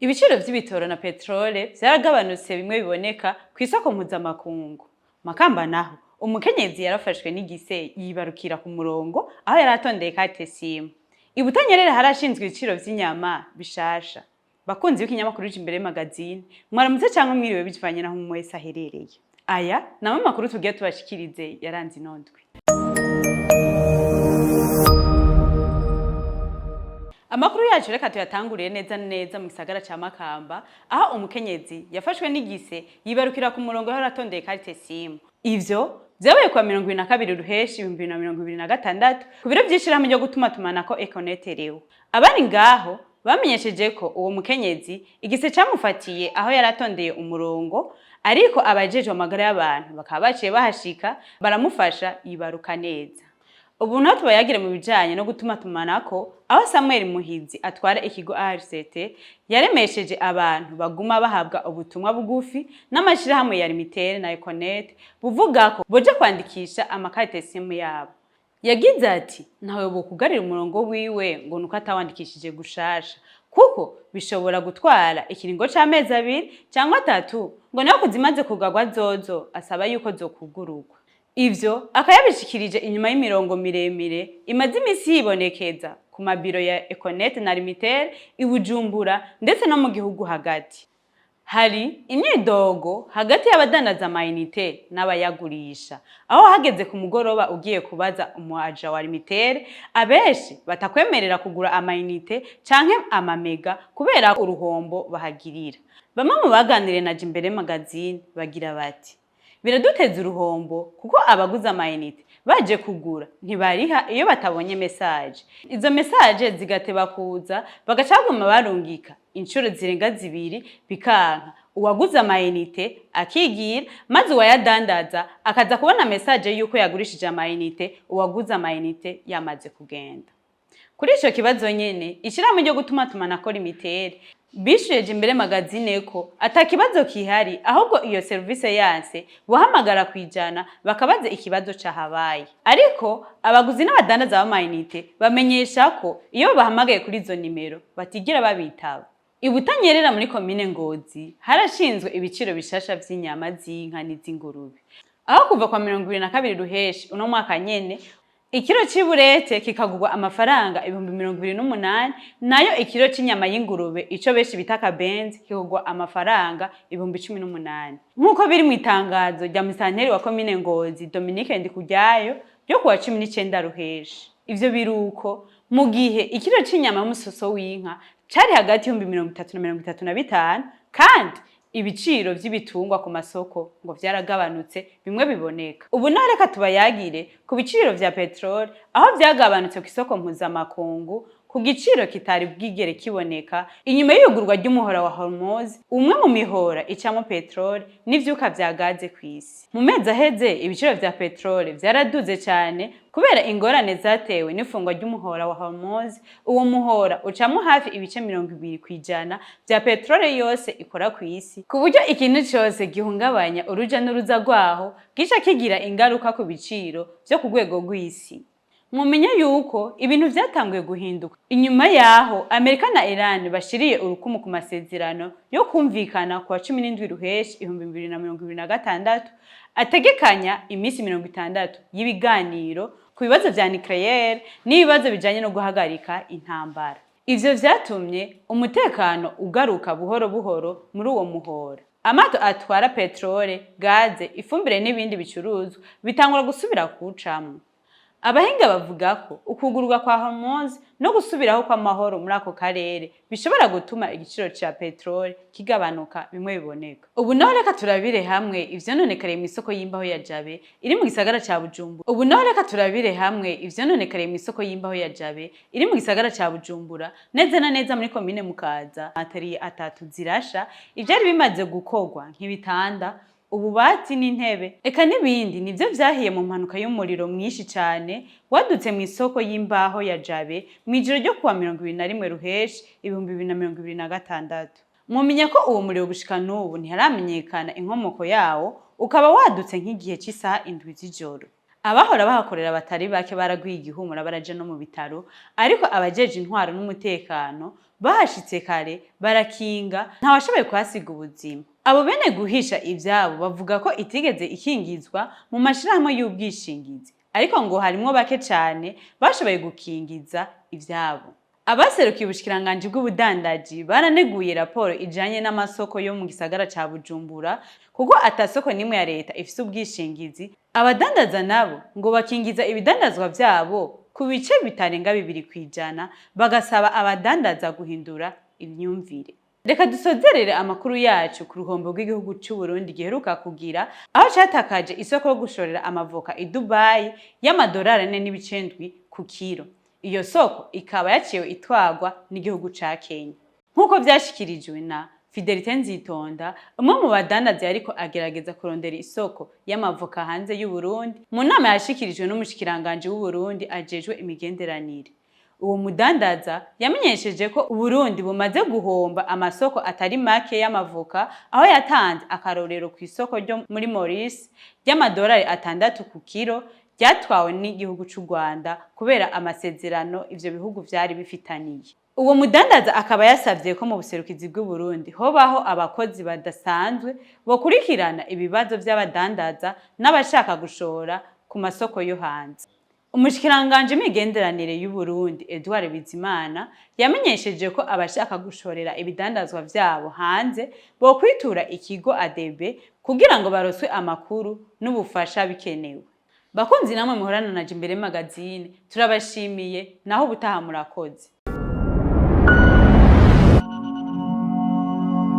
Ibiciro vy'ibitoro na peterole vyaragabanutse bimwe biboneka kw'isoko mpuzamakungu. Makamba naho umukenyezi yarafashwe n'igise yibarukira ku murongo aho yari atondeye carte SIM. I Butanyerera harashinzwe ibiciro vy'inyama bishasha. Bakunzi b'ikinyamakuru Jimbere Magazine, mwaramutse canke mwiriwe bivanye naho umwe wese aherereye. Aya ni amwe makuru tugiye tubashikirize yaranze ino ndwi. Amakuru yacu reka tuyatangurire neza neza mu gisagara ca Makamba aho umukenyezi yafashwe n'igise yibarukira ku murongo yahora atondeye carte SIM. Ivyo vyabaye kuwa 22 Ruheshi 2026 ku biro vy'ishirahamwe ryo gutumatumanako Econet Leo. Abari ngaho bamenyesheje ko uwo mukenyezi igise camufatiye aho yari atondeye umurongo, ariko abajejwe amagara y'abantu bakaba baciye bahashika baramufasha yibaruka neza. Ubu naho tubayagire mu bijanye no gutumatumanako aho Samuel Muhizi atwara ikigo ARCT yaremesheje abantu baguma bahabwa ubutumwa bugufi n'amashirahamwe ya Lumitel na Econet buvuga ko boja kwandikisha amakarite SIM yabo. Yagize ati ntawe bokugarira umurongo wiwe ngo nuko atawandikishije gushasha kuko bishobora gutwara ikiringo c'amezi abiri cangwa atatu ngo nayo kuzimaze kugarwa zozo asaba yuko zokugururwa. Ivyo akaba yabishikirije inyuma y'imirongo miremire imaze imisi yibonekeza ku mabiro ya Econet na Lumitel i Bujumbura ndetse no mu gihugu hagati. Hari imyidogo hagati y'abadandaza amayinite n'abayagurisha, aho hageze ku mugoroba ugiye kubaza umu agent wa Lumitel, abenshi batakwemerera kugura amayinite canke amamega kubera uruhombo bahagirira. Bamwe mu baganiriye na Jimbere Magazine bagira bati Biraduteza uruhombo kuko abaguze amayinite baje kugura ntibariha iyo batabonye message. Izo message zigateba kuza bagaca baguma barungika incuro zirenga zibiri bikanka, uwaguze amayinite akigira maze uwayadandaza akaza kubona message yuko yagurishije amayinite uwaguze amayinite yamaze kugenda. Kuri ico kibazo nyene, ishirahamwe ryo gutumatumanako Lumitel bishuye Jimbere Magazine ko ata kibazo kihari ahubwo iyo serivise yanse bohamagara kwijana bakabaza ikibazo cahabaye. Ariko abaguzi n'abadandaza b'amayinite bamenyesha ko iyo babahamagaye kuri izo nimero batigera babitaba. I Butanyerera muri komine Ngozi harashinzwe ibiciro bishasha vy'inyama z'inka n'iz'ingurube. Aho kuva kwa 22 Ruheshi uno mwaka nyene, ikiro c'iburete kikagurwa amafaranga 28,000, nayo ikiro c'inyama y'ingurube ico benshi bita akabenzi kikagurwa amafaranga 18,000. Nk'uko biri mw'itangazo rya musitanteri wa komine Ngozi Dominique Ndikuryayo ryo kuwa 19 Ruheshi. Ivyo biruko mu gihe ikiro c'inyama y'umusoso w'inka cari hagati y'30,000 na 35,000 kandi ibiciro vy'ibitungwa ku masoko ngo vyaragabanutse bimwe biboneka. Ubu naho reka tubayagire ku biciro vya peteroli aho vyagabanutse kw'isoko mpuzamakungu ku giciro kitari bwigere kiboneka inyuma y'iyugurwa ry'umuhora wa Hormuz, umwe mu mihora icamwo peteroli n'ivyuka vya gaze kw'isi. Mu mezi aheze ibiciro vya peteroli vyaraduze cane kubera ingorane zatewe n'ifungwa ry'umuhora wa Hormuz. Uwo muhora ucamwo hafi ibice 20% vya peteroli yose ikora kw'isi, ku buryo ikintu cose gihungabanya uruja n'uruza rwaho gica kigira ingaruka ku biciro vyo ku rwego rw'isi. Mumenye yuko ibintu vyatanguye guhinduka inyuma yaho Amerika na Iran bashiriye urukumu ku masezerano yo kumvikana kuwa 17 Ruheshi 2026 ategekanya imisi 60 y'ibiganiro ku bibazo vya nucléaire n'ibibazo bijanye no guhagarika intambara. Ivyo vyatumye umutekano ugaruka buhoro buhoro muri uwo muhora. Amato atwara peterole, gaze, ifumbire n'ibindi bicuruzwa bitangura gusubira kuwucamwo. Abahinga bavuga ko ukugururwa kwa Hormuz no gusubiraho kw'amahoro muri ako karere bishobora gutuma igiciro ca peteroli kigabanuka bimwe biboneka. Ubu naho reka turabire hamwe ivyononekariye mw'isoko y'imbaho ya Jabe iri mu gisagara ca Bujumbura. Ubu naho reka turabire hamwe ivyononekariye mw'isoko y'imbaho ya Jabe iri mu gisagara ca Bujumbura neza na neza muri komine Mukaza. Atelier atatu zirasha ivyari bimaze gukorwa nk'ibitanda, ububati n'intebe eka n'ibindi nivyo vyahiye mu mpanuka y'umuriro mwinshi cane wadutse mw'isoko y'imbaho ya Jabe mw'ijoro ryo kuwa 21 Ruheshi 2026. Mwomenya ko uwo muriro gushika n'ubu ntiharamenyekana inkomoko yawo, ukaba wadutse nk'igihe c'isaha 7 z'ijoro. Abahora bahakorera batari bake baraguye igihumura, baraja no mu bitaro, ariko abajeje intwaro n'umutekano bahashitse kare barakinga, ntawashoboye kuhasiga ubuzima. Abo bene guhisha ivyabo bavuga ko itigeze ikingizwa mu mashirahamwe y'ubwishingizi, ariko ngo harimwo bake cane bashoboye gukingiza ivyabo. Abaserukiye ubushikiranganji bw'ubudandaji baraneguye raporo ijanye n'amasoko yo mu gisagara ca Bujumbura, kuko ata soko n'imwe ya leta ifise ubwishingizi. Abadandaza nabo ngo bakingiza ibidandazwa vyabo ku bice bitarenga 2%, bagasaba abadandaza guhindura imyumvire. Reka dusozerere amakuru yacu ku ruhombo rw'igihugu c'u Burundi giheruka kugira, aho catakaje isoko yo gushorera amavoka i Dubai y'amadolari 4.7 ku kiro. Iyo soko ikaba yaciwe itwarwa n'igihugu ca Kenya, nk'uko vyashikirijwe na Fidelite Nzitonda, umwe mu badandaza yariko agerageza kurondera isoko y'amavoka hanze y'u Burundi, mu nama yashikirijwe n'umushikiranganji w'u Burundi ajejwe imigenderanire. Uwo mudandaza yamenyesheje ko Uburundi bumaze guhomba amasoko atari make y'amavoka, aho yatanze akarorero ku isoko ryo muri Maurice ry'amadolari 6 ku kiro ryatwawe n'igihugu c'u Rwanda kubera amasezerano ivyo bihugu vyari bifitaniye. Uwo mudandaza akaba yasavye ko mu buserukizi bw'u Burundi hobaho abakozi badasanzwe bokurikirana ibibazo vy'abadandaza n'abashaka gushora ku masoko yo hanze. Umushikiranganji w'imigenderanire y'u Burundi Edouard Bizimana yamenyesheje ko abashaka gushorera ibidandazwa vyabo hanze bokwitura ikigo ADB kugira ngo baronswe amakuru n'ubufasha bikenewe. Bakunzi namwe muhorana na Jimbere Magazine, turabashimiye, naho ubutaha, murakoze.